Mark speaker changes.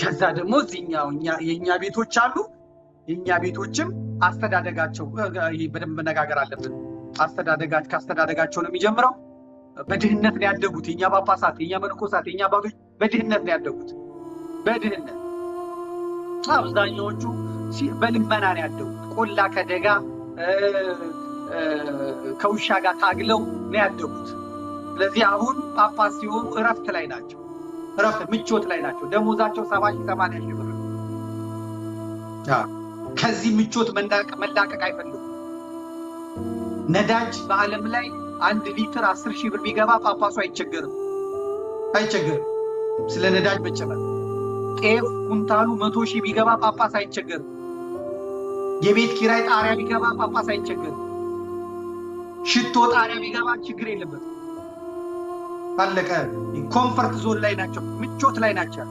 Speaker 1: ከዛ ደግሞ እዚህኛው የእኛ ቤቶች አሉ። የእኛ ቤቶችም አስተዳደጋቸው በደንብ መነጋገር አለብን። ከአስተዳደጋቸው ነው የሚጀምረው። በድህነት ነው ያደጉት። የእኛ ጳጳሳት፣ የእኛ መነኮሳት፣ የእኛ አባቶች በድህነት ነው ያደጉት። በድህነት አብዛኛዎቹ በልመና ነው ያደጉት። ቆላ ከደጋ ከውሻ ጋር ታግለው ነው ያደጉት። ስለዚህ አሁን ጳጳስ ሲሆኑ እረፍት ላይ ናቸው። እረፍት ምቾት ላይ ናቸው። ደሞዛቸው 70 ሺህ 80 ሺህ ብር ነው። ከዚህ ምቾት መላቀቅ አይፈልጉም። ነዳጅ በዓለም ላይ 1 ሊትር 10 ሺህ ብር ቢገባ ጳጳሱ አይቸገርም፣ አይቸገርም። ስለ ነዳጅ መጨመር ጤፍ ኩንታሉ 100 ሺህ ቢገባ ጳጳስ አይቸገርም። የቤት ኪራይ ጣሪያ ቢገባ ጳጳስ አይቸገርም። ሽቶ ጣሪያ ቢገባ ችግር የለበትም። አለቀ። Comfort zone ላይ ናቸው፣ ምቾት ላይ ናቸው።